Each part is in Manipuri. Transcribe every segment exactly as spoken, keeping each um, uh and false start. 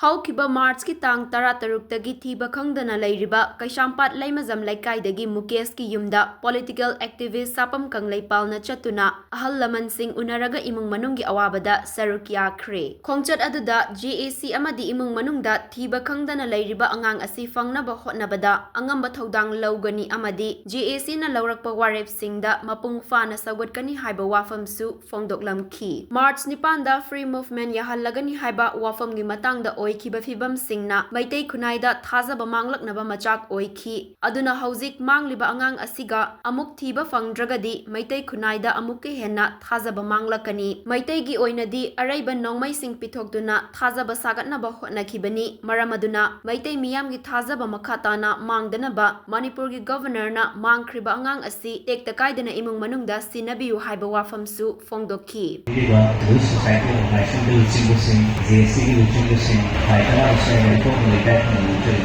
ꯍꯧꯈꯤꯕ ꯃꯥꯔꯆꯀꯤ ꯇꯥꯡ ꯇꯔꯥꯇꯔꯨꯛꯇꯒꯤ ꯊꯤꯕ ꯈꯪꯗꯅ ꯂꯩꯔꯤꯕ ꯀꯩꯁꯥꯝꯄꯥꯠ ꯂꯩꯃꯖꯝ ꯂꯩꯀꯥꯏꯗꯒꯤ ꯃꯨꯀꯦꯁꯀꯤ ꯌꯨꯝꯗ ꯄꯣꯂꯤꯇꯤꯀꯦꯜ ꯑꯦꯛꯇꯤꯚꯤꯁ꯭ꯠ ꯁꯥꯄꯝ ꯀꯪꯂꯩꯄꯥꯜꯅ ꯆꯠꯇꯨꯅ ꯑꯍꯜ ꯂꯃꯟꯁꯤꯡ ꯎꯅꯔꯒ ꯏꯃꯨꯡ ꯃꯅꯨꯡꯒꯤ ꯑꯋꯥꯕꯗ ꯁꯔꯨꯛ ꯌꯥꯈ꯭ꯔꯦ꯫ ꯈꯣꯡꯆꯠ ꯑꯗꯨꯗ ꯖꯦ ꯑꯦ ꯁꯤ ꯑꯃꯗꯤ ꯏꯃꯨꯡ ꯃꯅꯨꯡꯗ ꯊꯤꯕ ꯈꯪꯗꯅ ꯂꯩꯔꯤꯕ ꯑꯉꯥꯡ ꯑꯁꯤ ꯐꯪꯅꯕ ꯍꯣꯠꯅꯕꯗ ꯑꯉꯝꯕ ꯊꯧꯗꯥꯡ ꯂꯧꯒꯅꯤ ꯑꯃꯗꯤ ꯖꯦ ꯑꯦ ꯁꯤꯅ ꯂꯧꯔꯛꯄ ꯋꯥꯔꯦꯞꯁꯤꯡꯗ ꯃꯄꯨꯡ ꯐꯥꯅ ꯁꯧꯒꯠꯀꯅꯤ ꯍꯥꯏꯕ ꯋꯥꯐꯝꯁꯨ ꯐꯣꯡꯗꯣꯛꯂꯝꯈꯤ꯫ ꯃꯥꯔꯆ ꯅꯤꯄꯥꯟꯗ ꯐ꯭ꯔꯤ ꯃꯨꯚꯃꯦꯟꯠ ꯌꯥꯍꯜꯂꯒꯅꯤ ꯍꯥꯏꯕ ꯋꯥꯐꯝꯒꯤ ꯃꯇꯥꯡꯗ ꯑꯣꯏꯈꯤꯕ ꯐꯤꯕꯝꯁꯤꯡꯅ ꯃꯩꯇꯩ ꯈꯨꯟꯅꯥꯏꯗ ꯊꯥꯖꯕ ꯃꯥꯡꯂꯛꯅꯕ ꯃꯆꯥꯛ ꯑꯣꯏꯈꯤ꯫ ꯑꯗꯨꯅ ꯍꯧꯖꯤꯛ ꯃꯥꯡꯂꯤꯕ ꯑꯉꯥꯡ ꯑꯁꯤꯒ ꯑꯃꯨꯛ ꯊꯤꯕ ꯐꯪꯗ꯭ꯔꯒꯗꯤ ꯃꯩꯇꯩ ꯈꯨꯟꯅꯥꯏꯗ ꯑꯃꯨꯛꯀ ꯍꯦꯟꯅ ꯊꯥꯖꯕ ꯃꯥꯡꯂꯛꯀꯅꯤ꯫ ꯃꯩꯇꯩꯒꯤ ꯑꯣꯏꯅꯗꯤ ꯑꯔꯩꯕ ꯅꯣꯡꯃꯩꯁꯤꯡ ꯄꯤꯊꯣꯛꯇꯨꯅ ꯊꯥꯖꯕ ꯁꯥꯒꯠꯅꯕ ꯍꯣꯠꯅꯈꯤꯕꯅꯤ꯫ ꯃꯔꯝ ꯑꯗꯨꯅ ꯃꯩꯇꯩ ꯃꯤꯌꯥꯝꯒꯤ ꯊꯥꯖꯕ ꯃꯈꯥ ꯇꯥꯅ ꯃꯥꯡꯗꯅꯕ ꯃꯅꯤꯄꯨꯔꯒꯤ ꯒꯣꯚꯔꯅꯔꯅ ꯃꯥꯡꯈ꯭ꯔꯤꯕ ꯑꯉꯥꯡ ꯑꯁꯤ ꯇꯦꯛꯇ ꯀꯥꯏꯗꯅ ꯏꯃꯨꯡ ꯃꯅꯨꯡꯗ ꯁꯤꯟꯅꯕꯤꯌꯨ ꯍꯥꯏꯕ ꯋꯥꯐꯝꯁꯨ ꯐꯣꯡꯗꯣꯛꯈꯤ꯫ ꯄꯤꯔꯤꯕ Civil Society Organizationꯒꯤ ꯂꯨꯆꯤꯡꯕꯁꯤꯡ, ꯖꯦ ꯑꯦ ꯁꯤꯒꯤ ꯂꯨꯆꯤꯡꯕꯁꯤꯡ, ꯈ꯭ꯋꯥꯏ ꯇꯔꯥ ꯃꯁꯤꯡ ꯂꯩꯈꯣꯝ ꯂꯩꯀꯥꯏ ꯈꯨꯟꯅ ꯂꯧꯖꯔꯤ꯫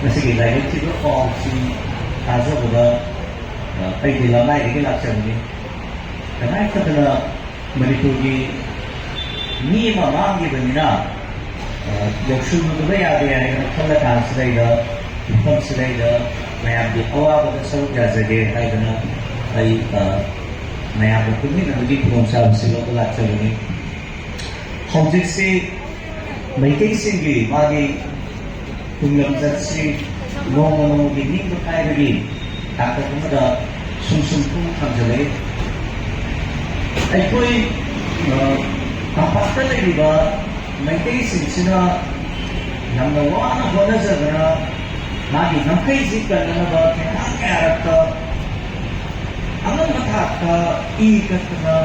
ꯉꯁꯤꯒꯤ ꯂꯥꯏꯕꯛ ꯊꯤꯕ ꯄꯥꯎꯁꯤ ꯇꯥꯖꯕꯗ, ꯑ, ꯑꯩꯗꯤ ꯂꯝꯂꯥꯏꯗꯒꯤ ꯂꯥꯛꯆꯕꯅꯤ꯫ ꯇꯉꯥꯏ ꯐꯗꯅ ꯃꯅꯤꯄꯨꯔꯒꯤ ꯃꯤ ꯑꯃ ꯃꯥꯡꯈꯤꯕꯅꯤꯅ, ꯑ, ꯌꯧꯁꯤꯜꯂꯨꯗꯕ ꯌꯥꯗꯦ ꯍꯥꯏꯗꯅ ꯈꯜꯂ ꯀꯥꯟꯁꯤꯗꯩꯗ, ꯃꯐꯝꯁꯤꯗꯩꯗ ꯃꯌꯥꯝꯒꯤ ꯑꯋꯥꯕꯗ ꯁꯔꯨꯛ ꯌꯥꯖꯒꯦ ꯍꯥꯏꯗꯅ ꯑꯩ, ꯑ, ꯃꯌꯥꯝꯒ ꯄꯨꯟꯃꯤꯟꯅꯕꯒꯤ ꯈꯨꯗꯣꯡꯆꯥꯕꯁꯤ ꯂꯧꯕ ꯂꯥꯛꯆꯕꯅꯤ꯫ ꯍꯧꯖꯤꯛꯁꯤ ꯃꯩꯇꯩꯁꯤꯡꯒꯤ ꯃꯥꯒꯤ ꯇꯨꯡꯂꯝꯆꯠꯁꯤ ꯅꯣꯡꯃ ꯅꯣꯡꯃꯒꯤ ꯅꯤꯡꯕ ꯀꯥꯏꯕꯒꯤ ꯇꯥꯡꯀꯛ ꯑꯃꯗ ꯁꯨꯝ ꯁꯨꯝ ꯄꯨꯡ ꯊꯝꯖꯤꯜꯂꯛꯏ꯫ ꯑꯩꯈꯣꯏ, ꯑ, ꯇꯝꯄꯥꯛꯇ ꯂꯩꯔꯤꯕ ꯃꯩꯇꯩꯁꯤꯡꯁꯤꯅ ꯌꯥꯝꯅ ꯋꯥꯅ ꯍꯣꯠꯅꯖꯗꯅ ꯃꯥꯒꯤ ꯉꯝꯈꯩꯁꯤ ꯀꯟꯅꯅꯕ ꯊꯦꯡꯅ ꯀꯌꯥꯔꯛꯇ ꯑꯉꯝꯕ ꯊꯥꯛꯇ ꯏ ꯀꯠꯇꯅ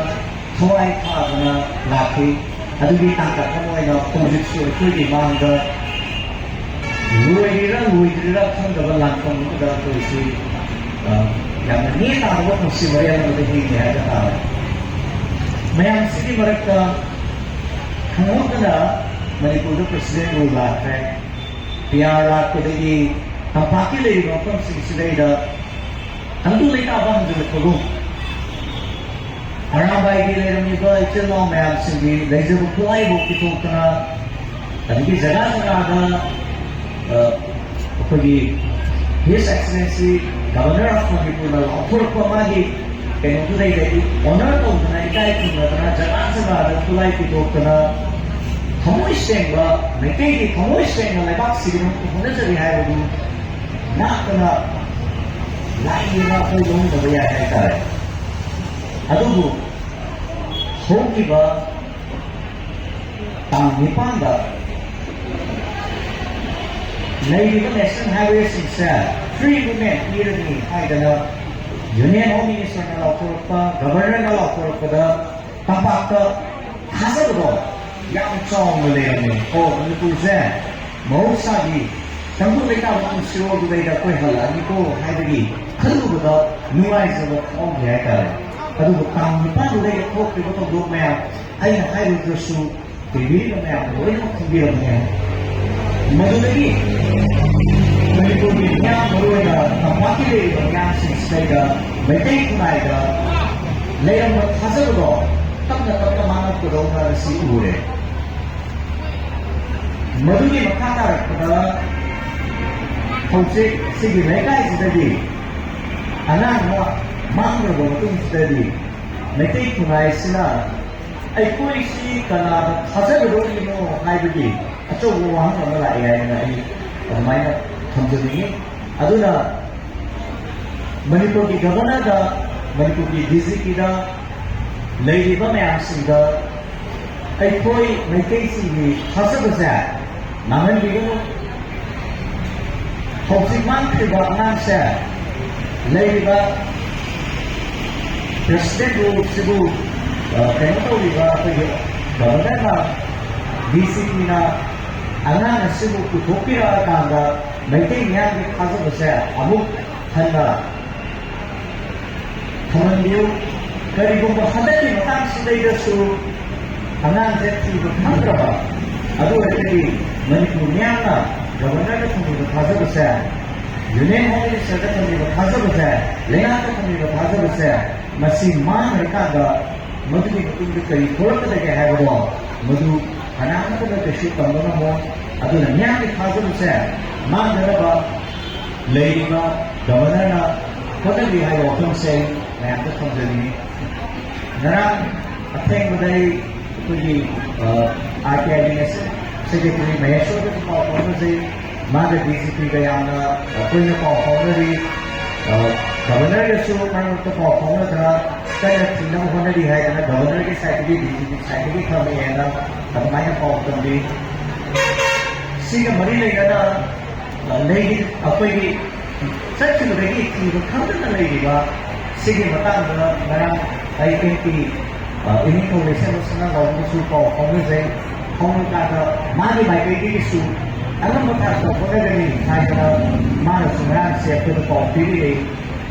ꯊꯋꯥꯏ ꯊꯥꯗꯅ ꯂꯥꯛꯈꯤ꯫ ꯑꯗꯨꯒꯤ ꯇꯥꯡꯀꯛ ꯑꯃ ꯑꯣꯏꯅ ꯍꯧꯖꯤꯛꯁꯨ ꯑꯩꯈꯣꯏꯒꯤ ꯃꯥꯡꯗ ꯂꯣꯏꯔꯤꯔꯥ ꯂꯣꯏꯗ꯭ꯔꯤꯔꯥ ꯈꯪꯗꯕ ꯂꯥꯟꯐꯝ ꯑꯃꯗ ꯑꯩꯈꯣꯏꯁꯤ, ꯑ, ꯌꯥꯝꯅ ꯅꯦ ꯇꯥꯗꯕ ꯄꯨꯟꯁꯤ ꯋꯥꯔꯦꯜ ꯑꯃꯗ ꯍꯤꯡꯉꯤ ꯍꯥꯏꯕ ꯇꯥꯔꯦ꯫ ꯃꯌꯥꯝꯁꯤꯒꯤ ꯃꯔꯛꯇ ꯈꯪꯍꯧꯗꯅ ꯃꯅꯤꯄꯨꯔꯗ president rule ꯂꯥꯛꯈ꯭ꯔꯦ꯫ ꯄꯤ ꯑꯥꯔ ꯂꯥꯛꯄꯗꯒꯤ ꯇꯝꯄꯥꯛꯀꯤ ꯂꯩꯔꯤꯕ ꯃꯐꯝꯁꯤꯡꯁꯤꯗꯩꯗ ꯇꯪꯗꯨ ꯂꯩꯇꯥꯕ ꯍꯟꯖꯤꯜꯂꯛꯄꯒꯨꯝ, ꯑꯔꯥꯝꯕꯥꯏꯒꯤ ꯂꯩꯔꯝꯃꯤꯕ ꯏꯆꯤꯜ ꯏꯅꯥꯎ ꯃꯌꯥꯝꯁꯤꯡꯒꯤ ꯂꯩꯖꯕ ꯈꯨꯠꯂꯥꯏꯕꯨ ꯄꯤꯊꯣꯛꯇꯅ ꯑꯗꯒꯤ ꯖꯒꯥ ꯖꯒꯥꯗ ꯑꯩꯈꯣꯏꯒꯤ His Excellency Governor of ꯃꯅꯤꯄꯨꯔꯅ ꯂꯥꯎꯊꯣꯔꯛꯄ ꯃꯥꯒꯤ ꯀꯩꯅꯣꯗꯨꯗꯩꯗꯗꯤ ꯑꯣꯅꯔ ꯇꯧꯗꯅ, ꯏꯀꯥꯏ ꯈꯨꯝꯅꯗꯅ, ꯖꯒꯥ ꯖꯒꯥꯗ ꯈꯨꯠꯂꯥꯏ ꯄꯤꯊꯣꯛꯇꯅ, ꯊꯃꯣꯏ ꯁꯦꯡꯕ ꯃꯩꯇꯩꯒꯤ ꯊꯃꯣꯏ ꯁꯦꯡꯅ ꯂꯩꯕꯥꯛꯁꯤꯒꯤꯗꯃꯛꯇ ꯍꯣꯠꯅꯖꯔꯤ ꯍꯥꯏꯕꯗꯨ ꯉꯥꯛꯇꯅ ꯂꯥꯏꯅꯤꯡꯕ ꯑꯩꯈꯣꯏ ꯂꯧꯍꯟꯗꯕ ꯌꯥꯏ ꯍꯥꯏꯇꯥꯔꯦ꯫ ꯑꯗꯨꯕꯨ ꯍꯧꯈꯤꯕ ꯇꯥꯡ ꯅꯤꯄꯥꯟꯗ ꯂꯩꯔꯤꯕ National Highwayꯁꯤꯡꯁꯦ free movement ꯄꯤꯔꯅꯤ ꯍꯥꯏꯗꯅ Union Home Ministerꯅ ꯂꯥꯎꯊꯣꯔꯛꯄ, Governorꯅ ꯂꯥꯎꯊꯣꯔꯛꯄꯗ ꯇꯝꯄꯥꯛꯇ ꯊꯥꯖꯕꯗꯣ ꯌꯥꯝ ꯆꯥꯎꯅ ꯂꯩꯔꯝꯃꯦ꯫ ꯑꯣ, ꯃꯅꯤꯄꯨꯔꯁꯦ ꯃꯍꯧꯁꯥꯒꯤ ꯇꯪꯗꯨ ꯂꯩꯇꯥꯕ ꯄꯨꯟꯁꯤꯔꯣꯜꯗꯨꯗꯩꯗ ꯑꯩꯈꯣꯏ ꯍꯜꯂꯛꯑꯅꯤꯀꯣ ꯍꯥꯏꯕꯒꯤ ꯈꯜꯂꯨꯕꯗ ꯅꯨꯡꯉꯥꯏꯖꯕ ꯐꯥꯎꯈꯤ ꯍꯥꯏꯇꯥꯔꯦ꯫ ꯑꯗꯨꯕꯨ ꯇꯥꯡ ꯅꯤꯄꯥꯟꯗꯨꯗꯒꯤ ꯊꯣꯛꯈꯤꯕ ꯊꯧꯗꯣꯛ ꯃꯌꯥꯝ ꯑꯩꯅ ꯍꯥꯏꯔꯨꯗ꯭ꯔꯁꯨ ꯌꯦꯡꯕꯤꯔꯤꯕ ꯃꯌꯥꯝꯅ ꯂꯣꯏꯅꯃꯛ ꯈꯪꯕꯤꯔꯝꯒꯅꯤ꯫ ꯃꯗꯨꯗꯒꯤ ꯃꯅꯤꯄꯨꯔꯒꯤ ꯃꯤꯌꯥꯝ, ꯃꯔꯨꯑꯣꯏꯅ ꯇꯝꯄꯥꯛꯀꯤ ꯂꯩꯔꯤꯕ ꯃꯤꯌꯥꯝꯁꯤꯡꯁꯤꯗꯩꯗ ꯃꯩꯇꯩ ꯈꯨꯟꯅꯥꯏꯗ ꯂꯩꯔꯝꯕ ꯊꯥꯖꯕꯗꯣ ꯇꯞꯅ ꯇꯞꯅ ꯃꯥꯡꯂꯛꯄꯗꯧꯅ ꯉꯁꯤ ꯎꯔꯦ꯫ ꯃꯗꯨꯒꯤ ꯃꯈꯥ ꯇꯥꯔꯛꯄꯗ ꯍꯧꯖꯤꯛ ꯁꯤꯒꯤ ꯂꯩꯀꯥꯏꯁꯤꯗꯒꯤ ꯑꯉꯥꯡ ꯑꯃ ꯃꯥꯡꯈ꯭ꯔꯕ ꯃꯇꯨꯡꯁꯤꯗꯗꯤ ꯃꯩꯇꯩ ꯈꯨꯟꯅꯥꯏꯁꯤꯅ ꯑꯩꯈꯣꯏꯁꯤ ꯀꯅꯥꯗ ꯊꯥꯖꯒꯗꯧꯔꯤꯕꯅꯣ ꯍꯥꯏꯕꯒꯤ ꯑꯆꯧꯕ ꯋꯥꯍꯪ ꯑꯃ ꯂꯥꯛꯑꯦ ꯍꯥꯏꯅ ꯑꯩ ꯑꯗꯨꯃꯥꯏꯅ ꯊꯝꯖꯅꯤꯡꯉꯤ꯫ ꯑꯗꯨꯅ ꯃꯅꯤꯄꯨꯔꯒꯤ Governorꯗ, ꯃꯅꯤꯄꯨꯔꯒꯤ DGPꯗ ꯂꯩꯔꯤꯕ ꯃꯌꯥꯝꯁꯤꯡꯗ ꯑꯩꯈꯣꯏ ꯃꯩꯇꯩꯁꯤꯡꯒꯤ ꯊꯥꯖꯕꯁꯦ ꯃꯥꯡꯍꯟꯕꯤꯒꯅꯨ꯫ ꯍꯧꯖꯤꯛ ꯃꯥꯡꯈ꯭ꯔꯤꯕ ꯑꯉꯥꯡꯁꯦ ꯂꯩꯔꯤꯕ President Roadꯁꯤꯕꯨ, ꯑ, ꯀꯩꯅꯣ ꯇꯧꯔꯤꯕ ꯑꯩꯈꯣꯏꯒꯤ Governorꯅ, DGPꯅ ꯑꯉꯥꯡ ꯑꯁꯤꯕꯨ ꯄꯨꯊꯣꯛꯄꯤꯔꯛꯑꯀꯥꯟꯗ ꯃꯩꯇꯩ ꯃꯤꯌꯥꯝꯒꯤ ꯊꯥꯖꯕꯁꯦ ꯑꯃꯨꯛ ꯍꯟꯅ ꯊꯝꯍꯟꯕꯤꯌꯨ꯫ ꯀꯔꯤꯒꯨꯝꯕ ꯍꯟꯗꯛꯀꯤ ꯃꯇꯥꯡꯁꯤꯗꯩꯗꯁꯨ ꯑꯉꯥꯡꯁꯦ ꯊꯤꯕ ꯈꯪꯗ꯭ꯔꯕ, ꯑꯗꯨ ꯑꯣꯏꯔꯒꯗꯤ ꯃꯅꯤꯄꯨꯔ ꯃꯤꯌꯥꯝꯅ Governorꯗ ꯊꯝꯂꯤꯕ ꯊꯥꯖꯕꯁꯦ, Union Home Ministerꯗ ꯊꯝꯂꯤꯕ ꯊꯥꯖꯕꯁꯦ, ꯂꯩꯉꯥꯛꯇ ꯊꯝꯂꯤꯕ ꯊꯥꯖꯕꯁꯦ, ꯃꯁꯤ ꯃꯥꯡꯈ꯭ꯔꯀꯥꯟꯗ ꯃꯗꯨꯒꯤ ꯃꯇꯨꯡꯗ ꯀꯔꯤ ꯊꯣꯛꯂꯛꯀꯗꯒꯦ ꯍꯥꯏꯕꯗꯣ ꯃꯗꯨ ꯀꯅꯥꯝꯇꯅ ꯀꯩꯁꯨ ꯇꯝꯕ ꯉꯝꯃꯣꯏ꯫ ꯑꯗꯨꯅ ꯃꯤꯌꯥꯝꯒꯤ ꯊꯥꯖꯕꯁꯦ ꯃꯥꯡꯗꯅꯕ ꯂꯩꯔꯤꯕ ꯒꯕꯔꯅꯔꯅ ꯍꯣꯠꯅꯕꯤ ꯍꯥꯏꯕ ꯋꯥꯐꯝꯁꯦ ꯃꯌꯥꯝꯗ ꯊꯝꯖꯅꯤꯡꯉꯤ꯫ ꯉꯔꯥꯡ ꯑꯊꯦꯡꯕꯗ ꯑꯩ ꯑꯩꯈꯣꯏꯒꯤ ꯑꯥꯔ ꯇꯤ ꯑꯥꯏꯒꯤ ꯁꯦꯀ꯭ꯔꯦꯇꯔꯤ ꯃꯍꯦꯁꯣꯔꯗꯁꯨ ꯄꯥꯎ ꯐꯥꯎꯅꯖꯩ꯫ ꯃꯥꯒ ꯗꯤ ꯖꯤ ꯄꯤꯒ ꯌꯥꯝꯅ ꯇꯣꯏꯅ ꯄꯥꯎ ꯐꯥꯎꯅꯔꯤ꯫ ꯒꯕꯔꯅꯔꯒꯁꯨ ꯃꯔꯛ ꯃꯔꯛꯇ ꯄꯥꯎ ꯐꯥꯎꯅꯗꯅ ꯀꯟꯅ ꯊꯤꯡꯅꯕ ꯍꯣꯠꯅꯔꯤ ꯍꯥꯏꯗꯅ ꯒꯕꯔꯅꯔꯒꯤ ꯁꯥꯏꯠꯇꯒꯤ ꯗꯤ ꯖꯤ ꯄꯤ ꯁꯥꯏꯠꯇꯒꯤ ꯐꯪꯉꯦꯅ ꯑꯗꯨꯃꯥꯏꯅ ꯄꯥꯎ ꯇꯝꯕꯤ꯫ ꯁꯤꯒ ꯃꯔꯤ ꯂꯩꯅꯅ ꯂꯩꯔꯤ ꯑꯩꯈꯣꯏꯒꯤ ꯆꯠꯈꯤꯕꯗꯒꯤ ꯊꯤꯕ ꯈꯪꯗꯅ ꯂꯩꯔꯤꯕ ꯁꯤꯒꯤ ꯃꯇꯥꯡꯗ ꯉꯔꯥꯡ ꯑꯩ ꯑꯦꯝ ꯄꯤ ꯏꯅꯤꯡꯊꯧ ꯂꯩꯁꯦꯝꯕ ꯁꯅꯥꯖꯥꯎꯕꯗꯁꯨ ꯄꯥꯎ ꯐꯥꯎꯅꯖꯩ꯫ ꯐꯥꯎꯅ ꯀꯥꯟꯗ ꯃꯥꯒꯤ ꯃꯥꯏꯀꯩꯗꯒꯤꯁꯨ ꯑꯉꯝꯕ ꯊꯥꯛꯇ ꯍꯣꯠꯅꯒꯅꯤ ꯍꯥꯏꯗꯅ ꯃꯥꯅꯁꯨ ꯉꯔꯥꯡꯁꯦ ꯑꯩꯈꯣꯏꯗ ꯄꯥꯎ ꯄꯤꯕꯤꯔꯛꯏ꯫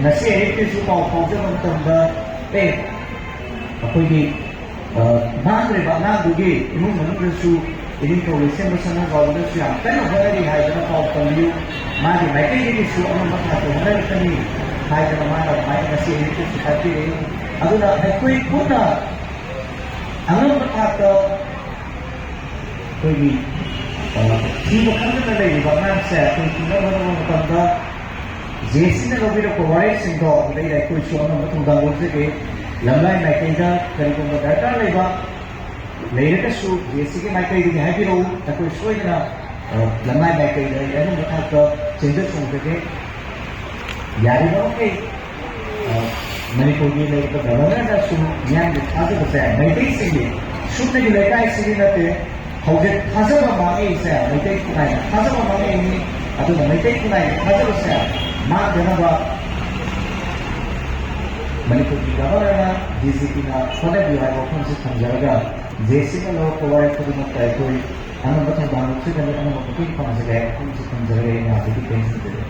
ꯉꯁꯤ ꯑꯌꯨꯛꯀꯤꯁꯨ ꯄꯥꯎ ꯐꯥꯎꯖꯕ ꯃꯇꯝꯗ ꯑꯦ ꯑꯩꯈꯣꯏꯒꯤ ꯃꯥꯡꯈ꯭ꯔꯤꯕ ꯑꯉꯥꯡꯗꯨꯒꯤ ꯏꯃꯨꯡ ꯃꯅꯨꯡꯗꯁꯨ ꯏꯅꯤꯡꯊꯧ ꯂꯩꯁꯦꯝꯕ ꯁꯅꯥꯖꯥꯎꯕꯗꯁꯨ ꯌꯥꯝ ꯀꯟꯅ ꯍꯣꯠꯅꯔꯤ ꯍꯥꯏꯗꯅ ꯄꯥꯎ ꯇꯝꯕꯤꯌꯨ꯫ ꯃꯥꯒꯤ ꯃꯥꯏꯀꯩꯗꯒꯤꯁꯨ ꯑꯉꯝꯕ ꯊꯥꯛꯇ ꯍꯣꯠꯅꯔꯛꯀꯅꯤ ꯍꯥꯏꯗꯅ ꯃꯥꯅ ꯑꯗꯨꯃꯥꯏꯅ ꯉꯁꯤ ꯑꯌꯨꯛꯇꯁꯨ ꯍꯥꯏꯕꯤꯔꯛꯏ꯫ ꯑꯗꯨꯅ ꯑꯩꯈꯣꯏ ꯄꯨꯟꯅ ꯑꯉꯝꯕ ꯊꯥꯛꯇ ꯑꯩꯈꯣꯏꯒꯤ ꯊꯤꯕ ꯈꯪꯗꯅ ꯂꯩꯔꯤꯕ ꯑꯉꯥꯡꯁꯦ ꯑꯩꯈꯣꯏ ꯊꯤꯅꯕ ꯍꯣꯠꯅꯕ ꯃꯇꯝꯗ ꯖꯦ ꯁꯤꯅ ꯂꯧꯕꯤꯔꯛꯄ ꯋꯥꯔꯦꯞꯁꯤꯡꯗꯣ ꯑꯗꯨꯗꯩꯗ ꯑꯩꯈꯣꯏꯁꯨ ꯑꯉꯝꯕ ꯊꯧꯗꯥꯡ ꯂꯧꯖꯒꯦ꯫ ꯂꯝꯂꯥꯏ ꯃꯥꯏꯀꯩꯗ ꯀꯔꯤꯒꯨꯝꯕ ꯗꯔꯀꯥꯔ ꯂꯩꯕ ꯂꯩꯔꯒꯁꯨ ꯖꯦ ꯁꯤꯒꯤ ꯃꯥꯏꯀꯩꯗꯒꯤ ꯍꯥꯏꯕꯤꯔꯛꯎ꯫ ꯑꯩꯈꯣꯏ ꯁꯣꯏꯗꯅ ꯂꯝꯂꯥꯏ ꯃꯥꯏꯀꯩꯗ ꯑꯩ ꯑꯉꯝꯕ ꯊꯥꯛꯇ ꯆꯦꯟꯖ ꯆꯣꯡꯖꯒꯦ꯫ ꯌꯥꯔꯤꯕ ꯃꯈꯩ ꯃꯅꯤꯄꯨꯔꯒꯤ ꯂꯩꯔꯤꯕ ꯒꯕꯔꯅꯔꯅꯁꯨ ꯃꯤꯌꯥꯝꯒꯤ ꯊꯥꯖꯕꯁꯦ ꯃꯩꯇꯩꯁꯤꯡꯒꯤ ꯁꯨꯞꯅꯒꯤ ꯂꯩꯀꯥꯏꯁꯤꯒꯤ ꯅꯠꯇꯦ꯫ ꯍꯧꯖꯤꯛ ꯊꯥꯖꯕ ꯃꯥꯡꯉꯛꯏꯁꯦ ꯃꯩꯇꯩ ꯈꯨꯟꯅꯥꯏꯅ ꯊꯥꯖꯕ ꯃꯥꯡꯉꯛꯏꯅꯤ꯫ ꯑꯗꯨꯅ ꯃꯩꯇꯩ ꯈꯨꯟꯅꯥꯏꯒꯤ ꯊꯥꯖꯕꯁꯦ ꯃꯥꯡꯗꯅꯕ ꯃꯅꯤꯄꯨꯔꯒꯤ ꯒꯕꯔꯅꯔꯅ ꯗꯤ ꯖꯤ ꯄꯤꯅ ꯍꯣꯠꯅꯕꯤꯌꯨ ꯍꯥꯏꯕ ꯋꯥꯐꯝꯁꯤ ꯊꯝꯖꯔꯒ ꯖꯦ ꯁꯤꯅ ꯂꯧꯔꯛꯄ ꯋꯥꯔꯦꯞ ꯈꯨꯗꯤꯡꯃꯛꯇ ꯑꯩꯈꯣꯏ ꯑꯉꯝꯕ ꯊꯧꯗꯥꯡ ꯂꯧꯖꯒꯅꯤ꯫ ꯑꯉꯝꯕ ꯃꯇꯦꯡ ꯄꯥꯡꯖꯒꯦ ꯍꯥꯏꯕ ꯋꯥꯐꯝꯁꯤ ꯊꯝꯖꯔꯒ ꯑꯩ ꯉꯥꯏꯍꯥꯛꯇꯒꯤ ꯇꯦꯟꯁꯤꯟꯖꯔꯦ꯫